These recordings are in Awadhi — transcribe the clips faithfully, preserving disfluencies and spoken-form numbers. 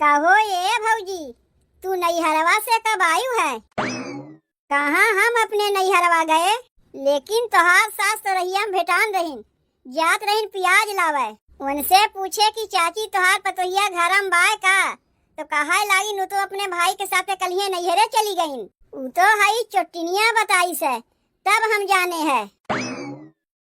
कहो ए भौजी, तू नैहरवा से कब आयु है? कहाँ हम अपने नैहरवा गए, लेकिन तोहार सास तो रहिया में भेटान रहिन, जात रहिन पियाज लावे। उनसे पूछे कि चाची तोहार पतोहिया घरम बाय का, तो कहाए लागिन उ तो अपने भाई के साथे कलिहे नैहरे चली गईन। उ तो हई चोटिनिया बताई से, तब हम जाने है।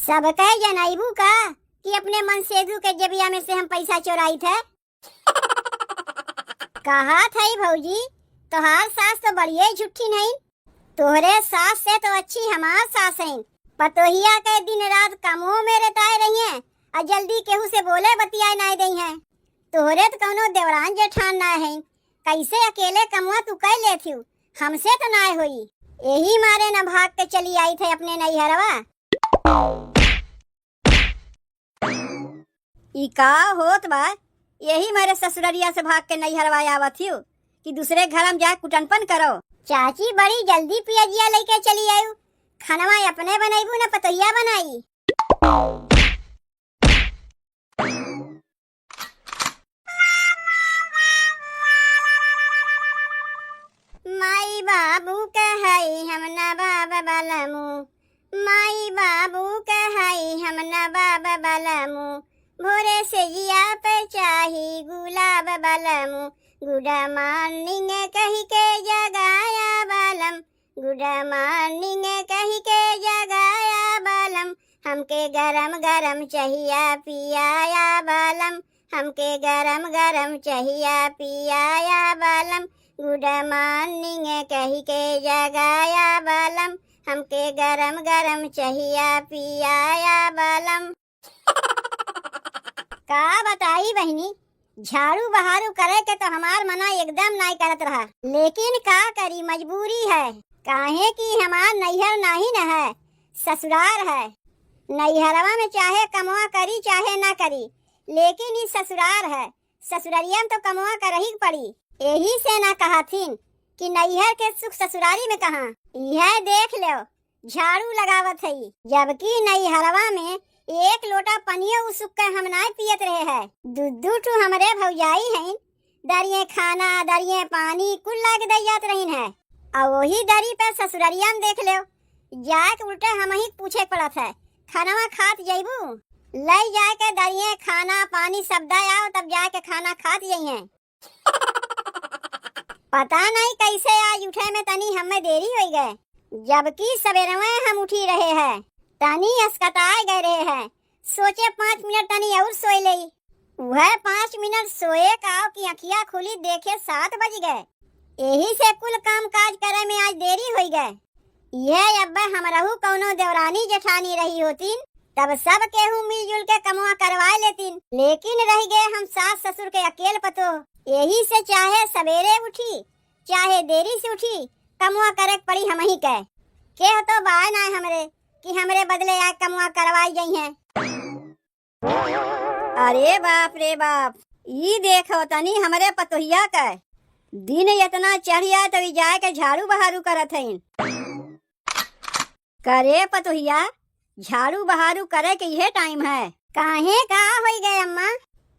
सबके जनैबू का कि अपने मनसेधू के जेबिया में से हम पैसा चोराई थे? कहत हई भौजी, तोहार सास तो बड़िए झुट्ठिन हईन। तोहरे सास से तो अच्छी हमार सास हईन। पतोहिया के दिन रात कमो में रेताए रहिए, आ जल्दी केहू से बोले बतियाए नाय दइहें। तोहरे तो कौनो देवरान जेठान नाय हईन, कैसे अकेले कमवा तू कइ लेथिउ? हमसे तो नाय होई। यही मारे न भाग के चली आई थे अपने नैहरवा। ई का होत बा? यही मारे ससुररिया से भाग के नैहरवा आवत हियो कि दूसरे घर में जाए कुटनपन करो। चाची बड़ी जल्दी पियजिया लेके चली आयु, खानवा अपने बनैबू न पतोहिया बनाई। माई बाबू के हई हम नवाब बलमू, माई बाबू के हई हम नवाब बलमू, भोरे से जिया पे चाही गुलाब बलमू। Good morning कही के जगाया बलम, good morning कही के जगाया बलम, हमके गरम गरम चहिया पियाया बलम, हमके गरम गरम चहिया पियाया बलम। Good morning कही के जगाया बलम, हमके गरम गरम चहिया पियाया बलम। का बताई बहिनी, झाड़ू बहारू करे के तो हमार मना एकदम नाई करत रहा, लेकिन का करी, मजबूरी है। काहे कि हमार नैहर नाही न है, ससुरार है। नैहरवा में चाहे कमवा करी चाहे ना करी, लेकिन ई ससुरार है, ससुररिया में तो कमवा करही के पड़ी। यही से ना कहथिन कि नैहर के सुख ससुरारी में कहाँ। यह देख लो, झाड़ू लगावत हई, जबकि नैहरवा में एक लोटा पनियो उसुक के हम नाय पियत रहे है। दू दू ठू हमरे भौजाई हईन, दरिये खाना, दरिये पानी कुल लाके दे जात रहिन है। और वही दरी पे ससुररिया में देख लो, जाए के उल्टे हमही के पूछे के पड़त है, "खानवा खात जइबू?" ले जाए के दरिये खाना पानी सब दे आओ, तब जाए के खाना खात जइहें। पता नहीं कैसे आज उठे में तनी हमें देरी होइ गए, जबकि सवेरवे हम उठी रहे हैं। तनी अस्कताए गए रहे हैं, सोचे पाँच मिनट तनी और सोए लेई। वह पाँच मिनट सोए का कि अखिया खुली देखे सात बज गए। यही से कुल काम काज करे में आज देरी होइ गए। यह अब्बे हमरहू कौनो देवरानी जेठानी रही होतीन, तब सब केहू मिलजुल के कमवा करवाए लेतीन, लेकिन रह गए हम सास ससुर के अकेल पतोह। यही से चाहे सवेरे उठी, चाहे देरी से उठी, कमवा करे के पड़ी हमही के। केह तो बाय नाय हमरे कि हमरे बदले आए कमवा करवाई जइहें। अरे बाप रे बाप, ई देखो तनी हमरे पतोहिया के। दिन इतना चढ़िया तो ई जाए के झाड़ू बहारू करत हईन। करे पतोहिया, झाड़ू बहारू करे के इहे टाइम है। काहे, का होई गए अम्मा?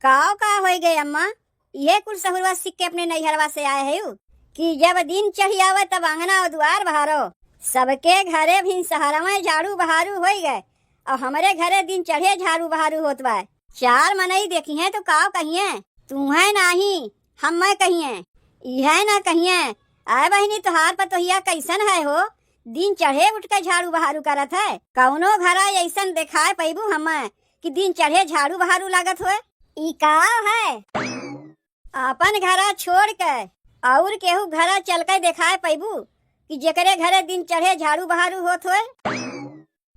काव का होई गए अम्मा? इहे कुल सहुरवा सीख के अपने नैहरवा से आए हयू कि जब दिन चढ़ी आवे तब अंगना और दुआर बहारो। सबके घरे भिनसहरवे झाड़ू बहारू होई गए और हमरे घरे दिन चढ़े झाड़ू बहारू होत बा। चार मनई देखिहें तो काव कहिहें, "तूहें नाही, हम्मे कहिहें।" इहे ना कहिहें, "आय बहिनी, तोहार पतोहिया कैसन है हो? दिन चढ़े उठ के झाड़ू बहारू करत है। कौनो घरा ऐसन देखाए पैबू हमें कि दिन चढ़े झाड़ू बहारू लागत होए?" ई का है? आपन घरा छोड़ के और केहू घरा चल के देखाए पैबू कि जेकरे घरे दिन चढ़े झाड़ू बहारू होत होए?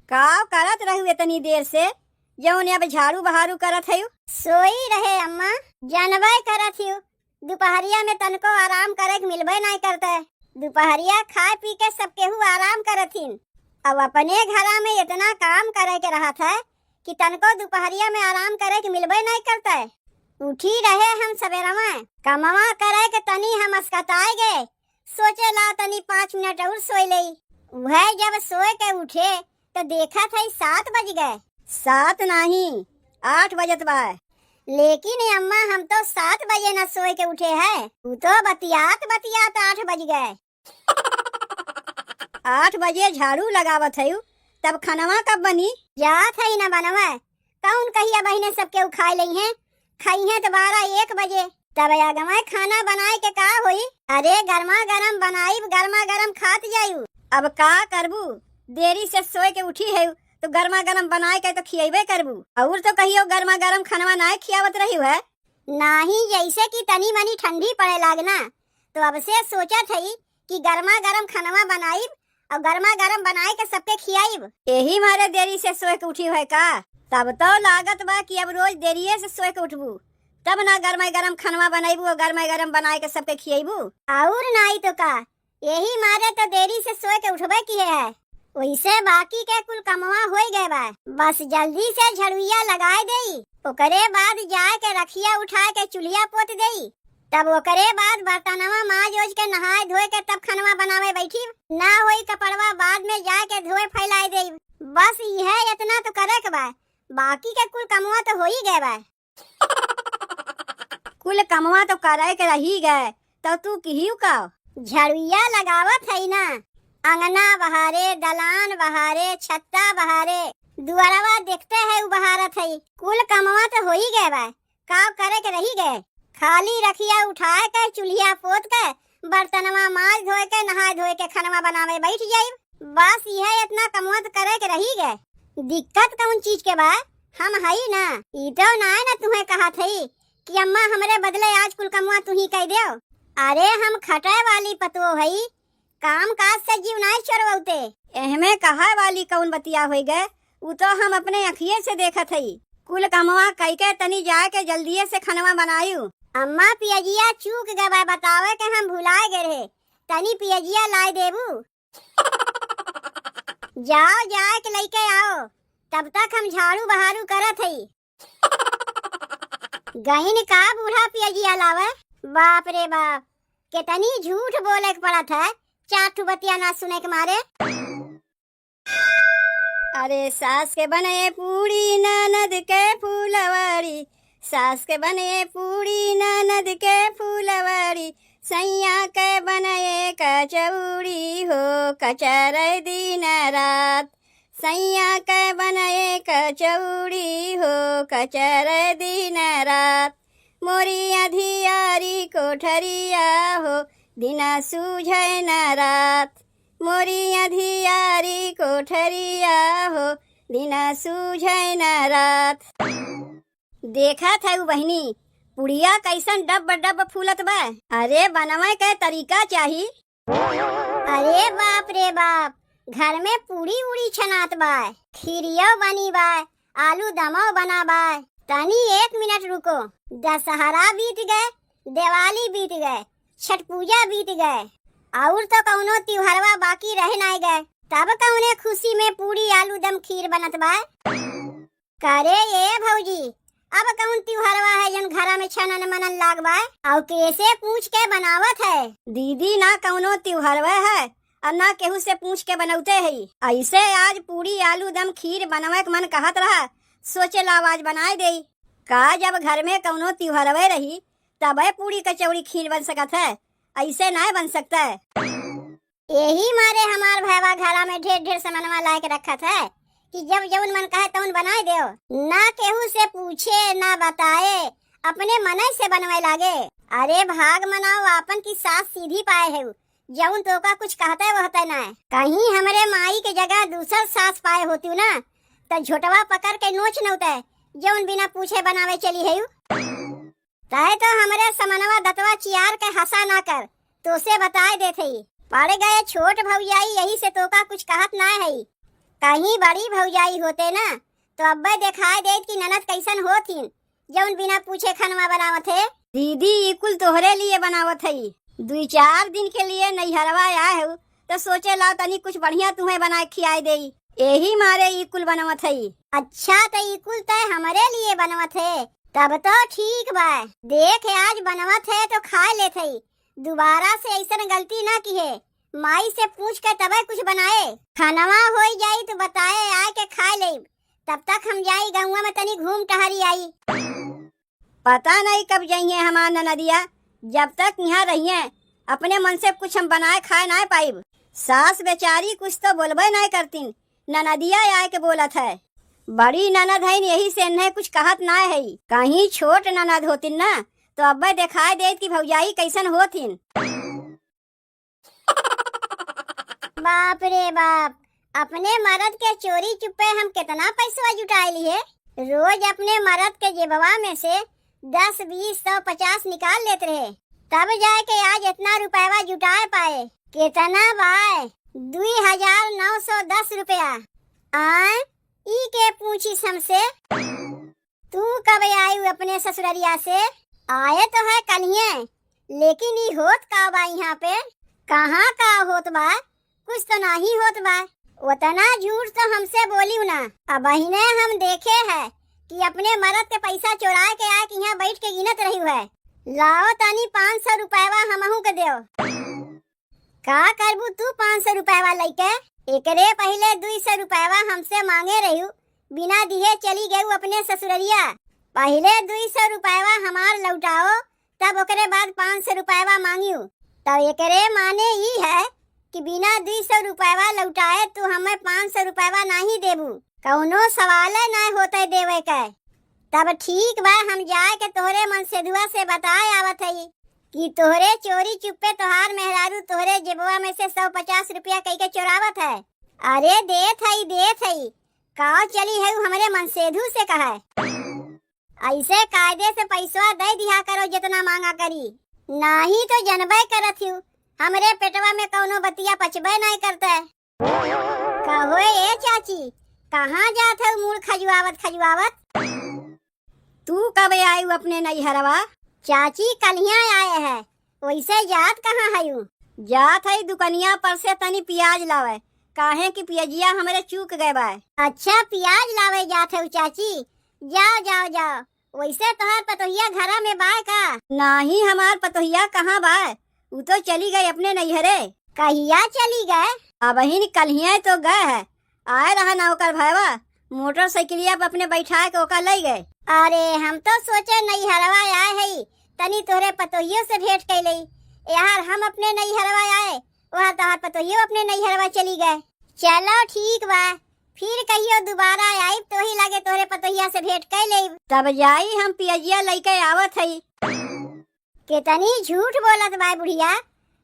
का करत रहू इतनी देर से, जौन अब झाड़ू बहारू करत हयू? सोई रहे अम्मा, जानबे करत हयू, दुपहरिया में तनको आराम करे के मिलबे नाय करते। दुपहरिया खाए पी के सब केहू आराम करथिन। अब अपने घरा में इतना काम करे के रहत है कि तनको दुपहरिया में आराम करे के मिलबे नाय करते। उठी रहे हम सबेरवा, कमवा करे के तनी हम अस्कताए गए, सोचे ला तनी पाँच मिनट और सोए लेई। वह जब सोए के उठे तो देखत है सात बज गए। सात नाही, आठ बजत बा। लेकिन अम्मा, हम तो सात बजे न सोए के उठे है, उ तो बतियात बतियात आठ बज गए। आठ बजे झाड़ू लगावत हयू, तब खनवा कब बनी? जात हई न बनवा, कौन कहिया बहिने सबके उखाए लई हैं, खइहें त बारह एक बजे, तब आगमय खाना बनाए के का होई? अरे गरमा गरम बनाइब, गरमा गरम खात जायू। अब का करबू, देरी से सोए के उठी है तो गरमा गरम बनाए के तो खियबे करबू, और तो कहियो गरमा गरम खनवा नाय खियावत रही है। नाही, जैसे कि तनी मनी ठंडी पड़े लागना, तो अब से सोचत हई कि गरमा गरम खनवा बनाइब और गरमा गरम बनाए के सबके खियाइब। यही मारे देरी से सोए के उठी है का? तब तो लागत बा कि अब रोज देरिये से सोए के उठबू, तब ना गरमा गरम खनवा बनैबू और गरमा गरम बनाए के सबके खियाइबू। और नाई तो का, यही मारे तो देरी से सोए के उठबे किहे है। वैसे बाकी के कुल कमवा होई गए बा, बस जल्दी से झड़ुइया लगाए देई, ओकरे बाद जाए के रखिया उठाए के चूल्हिया पोत देई, तब ओकरे बाद बर्तनवा माज ओज के नहाए धोए के तब खनवा बनावे बैठी। ना होई कपड़वा बाद में जाए के धोए फैलाए देई। बस इहे इतना तो करे के बा, बाकी के कुल कमवा तो होई गए बा। कुल कमवा तो करे के रही गए, तो तू किहियो का? झड़ुइया लगावत हई ना, अंगना बहारे, दलान बहारे, छत्ता बहारे, दुआरवा देखते है उ बहारत हई। कुल कमवा तो होई गए बा, का करे के रही गए? खाली रखिया उठाए के, चूल्हिया पोत के, बर्तनवा माज धोए के, नहाए धोए के खनवा बनावे बैठ जाइब। बस इहे इतना कमवा तो करे के रही गए। दिक्कत कौन चीज के बा? हम हई ना, ई तो नाय ना तुहे कहत हई कि अम्मा हमरे बदले आज कुल कमवा तुही कई देव। अरे हम खटे वाली पतोह हई, काम काज से जीव नाय चोरवते। एहमे कहे वाली कौन बतिया होई गए, उ तो हम अपने अखिए से देखत हई। कुल कमवा कई के तनी जाए के जल्दिए से खनवा बनायू। अम्मा पियजिया चूक गए बा बतावे के, हम भुलाए गए रहे, तनी पियजिया लाए देबू। जाओ, जाए के लइके आओ, तब तक हम झाड़ू बहारू करत हई। गइन का बूढ़ा पियजिया लावे? बाप रे बाप, केतनी झूठ बोले के पड़त है, चार ठो बतिया ना सुने के मारे। अरे सास के बने पूड़ी ननद के फूलवाड़ी, सास के बने पूड़ी ननद के फूलवाड़ी, सैया के बने कचौड़ी हो कचर दिन रात, सैया के बने कचौड़ी हो कचर दिन रात। मोरी अधियारी कोठरिया हो दिना सूझे न रात, मोरी अधियारी कोठरिया हो दिना सूझे न रात। देखत है उ बहिनी, पुड़िया कैसन डब डब फूलत बा। अरे बनवे के तरीका चाही। अरे बाप रे बाप, घर में पूड़ी उड़ी छनात बा, खीरियो बनी बा, आलू दमो बना बा। तनी एक मिनट रुको, दशहरा बीत गए, दिवाली बीत गए, छठ पूजा बीत गए, और तो कौनो त्योहारवा बाकी रह नाय गए। तब कौने खुशी में पूड़ी आलू दम खीर बनत बा? करे ए भौजी, अब कौन त्योहारवा है जौन घरा में छनन मनन लाग बा? और केसे पूछ के बनावत है? दीदी ना कौनो त्योहारवा है और ना केहू से पूछ के बनौते है। ऐसे आज पूड़ी आलू दम खीर बनवे के मन कहत रहा, सोचे लाव आज बनाए देई। का जब घर में कौनो त्योहारवे रही तबे पूड़ी कचौड़ी खीर बन सकत है, ऐसे नाय बन सकता है। यही मारे हमार भैवा घरा में ढेर ढेर सामानवा लाए के रखत है कि जब जौन मन कहे तौन बनाए देव, ना केहू से पूछे ना बताए, अपने मने से बनवे लागे। अरे भाग मनाओ आपन की सास सीधी पाए है, जौन तोका कुछ कहते वहते ना। कहीं हमरे माई के जगह दूसर सास पाए होती ना, तो झोटवा पकड़ के नोच नौते, जौन बिना पूछे बनावे चली है। तय तो हमरे समनवा दतवा चियार के हंसा ना कर, तोसे बताए देत हई। पड़ गए छोट भौजाई, यही से तोका कुछ कहत ना हई। कहीं बड़ी भौजाई होते ना, तो अब्बे देखाए देत कि ननद कैसन होत हिन, जौन बिना पूछे खनवा बनावत है। दीदी, ई कुल तोहरे लिए बनावत हई। दुई चार दिन के लिए नैहरवा आए हऊ, तो सोचे लाओ तनी कुछ बढ़िया तुम्हें बनाए खियाए देई। एही मारे ई कुल बनवत हई। अच्छा, त ई कुल तय हमरे लिए बनवत है, तब तो ठीक बा। देख, आज बनवत है तो खाए लेत हई, दोबारा से ऐसन गलती ना किहे। माई से पूछ के तबे कुछ बनाए। खानवा होई जाई तो बताए, आए के खाए लेब। तब तक हम जाई गौवा में तनी घूम टहरी आई। पता नहीं कब जइहें हमार ननदिया, जब तक इहाँ रहिहें, अपने मन से कुछ हम बनाए खाए नाय पाइब। सास बेचारी कुछ तो बोलबे नाय करतीन, ननदिया आए के बोलत है। बड़ी ननद हईन, यही से इन्हें कुछ कहत नाय है। कहीं छोट ननद होतीन ना, तो अब्बे देखाए देत कि भौजाई कैसन होथिन। बाप रे बाप, अपने मरद के चोरी चुप्पे हम केतना पैसवा जुटाए लिए। रोज अपने मरद के जेबवा में से दस, बीस, सौ, पचास निकाल लेत रहे, तब जाए के आज इतना रुपयवा जुटाए पाए। केतना बाय? दुई हजार नौ सौ दस रुपया। आय, ई के पूछिस हमसे? तू कब आयु अपने ससुररिया से? आए तो है कलिए, लेकिन ई होत का बा इहाँ पे? कहाँ का होत बा? कुछ तो नाही होत बा। उतना झूठ तो हमसे बोलिउ ना। अबहिने हम देखे है कि अपने मरद के पैसा चोराए के आए के इहाँ बैठ के गिनत रहिउ है। लाओ तनी पाँच सौ रुपयवा हमहू के देव। का करबू तू पाँच सौ रुपयवा लइके? एकरे पहिले दुई सौ रुपयवा हमसे माँगे रहिउ, बिना दिहे चली गइउ अपने ससुररिया। पहिले दुई सौ रुपयवा हमार लौटाओ, तब ओकरे बाद पाँच सौ रुपयवा माँगिउ। तब एकरे माने ई है कि बिना दुई सौ रुपयवा लौटाए तू हमें पाँच सौ रुपयवा नाही देबू। कउनो सवाले नाय होते देवे के। तब ठीक बा, हम जाए के तोहरे मनसेधुआ से बताए आवत हई कि तोहरे चोरी चुप्पे तोहार मेहरारू तोहरे जेबवा में से सौ पचास रुपया कई के चोरावत है। अरे देत हई, देत हई, काव चली है हमरे मनसेधु से कहे। ऐसे कायदे से पैसवा दे दिया करो जितना माँगा करी, नाही तो जनबे करत हू हमरे पेटवा में कउनो बतिया पचबे नाय करते। कहो ए चाची, कहाँ जात हऊ मूड़ खजुआवत खजुआवत? तू कब आयु अपने नैहरवा? चाची कलिया आए है, वैसे जात कहाँ हयू? जात हई दुकनिया पर से तनी पियाज लावे, काहे कि पियजिया हमरे चूक गए बा। अच्छा पियाज लावे जात हऊ चाची, जाओ जाओ जाओ। वैसे तोहार पतोहिया घरा में बाय का? नाही, हमार पतोहिया कहाँ बाय? उ तो चली गई अपने नैहरे। कहिया चली गए? अबहिन कल्हिया तो गए है, आए रहा ना ओकर भयवा, मोटरसाइकिलिया पे अपने बैठा के ओका लई गए। अरे हम तो सोचे नैहरवा आए हई, तनी तोहरे पतोहियो से भेंट कई लई। यार हम अपने नैहरवा आए, वहाँ तोहार पतोहियो अपने नैहरवा चली गए। चलो ठीक बा, फिर कहियो दोबारा आइब, तोही लागे तोहरे पतोहिया से भेंट कइ लेब। तब जाई हम पियजिया लइके आवत हई। केतनी झूठ बोलत बा बुढ़िया,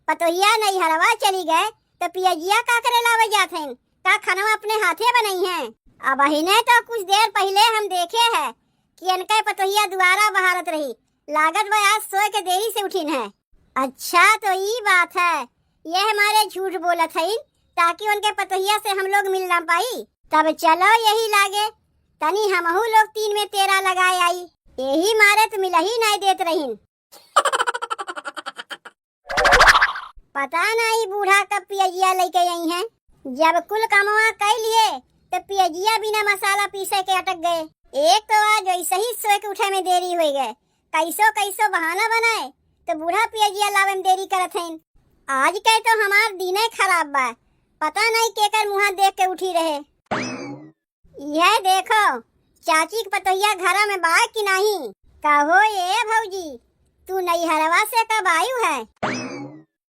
पतोहिया नैहरवा चली गए, तो पियजिया का करे लावे जात हईन? का खनवा अपने हाथे बनई हैं? अबहिने तो कुछ देर पहिले हम देखे है कि इनके पतोहिया दुआरा बहारत रही, लागत बा आज सोए के देरी से उठिन है। अच्छा, तो ई बात है, ये हमारे झूठ बोलत हईन, ताकि उनके पतोहिया से हम लोग मिल ना पाई। तब चलो यही लागे, तनी हमहू लोग तीन में तेरा लगाए आई, यही मारे तो मिलही नाय देत रहीन। पता ना ई बूढ़ा कब पियजिया लइके आई हैं। जब कुल कमवा कइ लिए, तो पियजिया बिना मसाला पीसे के अटक गए। एक तो आज वैसे ही सोए के उठे में देरी होइ गए, कैसो कैसो बहाना बनाए, तो बूढ़ा पियजिया लावे में देरी करत हईन। आज के तो हमार दिने खराब बा, पता नहीं केकर मुँहा देख के उठी रहे। यह देखो, चाची के पतोहिया घरा में बा कि नहीं? कहो ए भौजी, तू नैहरवा से कब आयु है?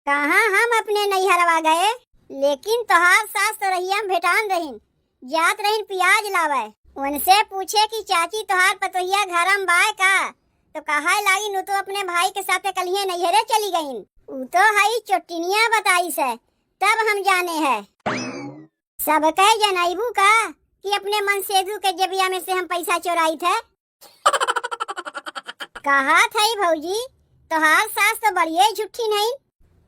कहाँ हम अपने नैहरवा गए, लेकिन तोहार सास तो रहिया में भेटान रहिन, जात रहिन पियाज लावे। उनसे पूछे कि चाची तोहार पतोहिया घरा में बाय का, तो कहा लागिन उ तो अपने भाई के साथे कलिहे नैहरे चली गईन। उ तो हई चोटिनिया बताई से, तब हम जाने है। सबके जनैबू का कि अपने मनसेधु के जेबिया में से हम पैसा चोराई थे? कहा थई भौजी, तोहार सास तो बड़िए झूठी नहीं।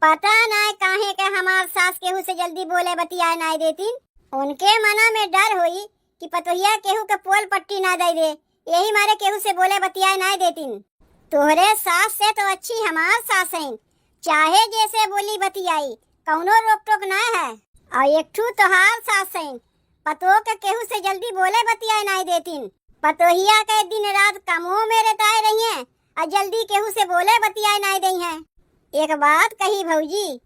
पता नाय काहे के हमार सास केहू से जल्दी बोले बतियाए नाय देतीन। उनके मना में डर होई कि पतोहिया केहू के पोल पट्टी ना दे दे, यही मारे केहू से बोले बतियाए नाय देतीन। तोहरे सास से तो अच्छी हमार सास हईन, चाहे जैसे बोली बतियाई, कौनो रोक टोक ना है। और एक ठू तोहार सास हईन, पतोह के केहू से जल्दी बोले बतियाए नाय देतीन। पतोहिया के दिन रात कमो में रेताए रहिए, और जल्दी केहू से बोले बतियाए नाय दई हैं। एक बात कही भौजी,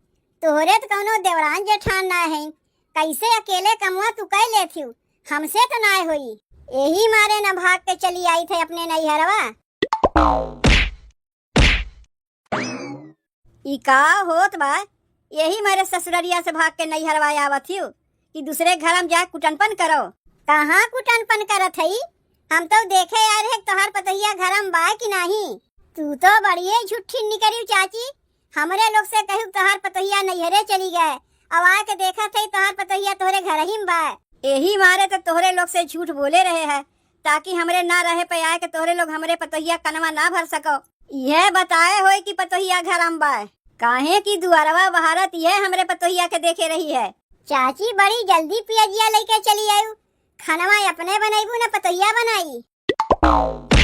तोहरे तो कौनो देवरान जेठान ना है, कैसे अकेले कमवा तू कइ लेथिउ? हमसे तो नाय होई। यही मारे न भाग के चली आई थे अपने नैहरवा। ई का होत बा? यही मारे ससुररिया से भाग के नैहरवा आवत हियो कि दूसरे घर हम जाए कुटनपन करो। कहाँ कुटनपन करत हई? हम तो देखे आए रहे तोहार पतोहिया घर में बा कि नाही। तू तो बड़िए झूठी निकरियो चाची। हमरे लोग से कहियो तोहार पतोहिया नैहरे चली गए, अब आए के देखत हई तोहार पतोहिया तोहरे घर ही में बा। यही मारे तो तोहरे लोग से झूठ बोले रहे है, ताकि हमरे ना रहे पे आए के तोहरे लोग हमरे पतोहिया कनवा ना भर सको। यह बताए होए कि पतोहिया घर में बा, काहे कि दुआरवा बहारत यह हमरे पतोहिया के देखे रही है। चाची बड़ी जल्दी पियजिया लेके चली आयु, खानवा अपने बनैबू न पतोहिया बनाई।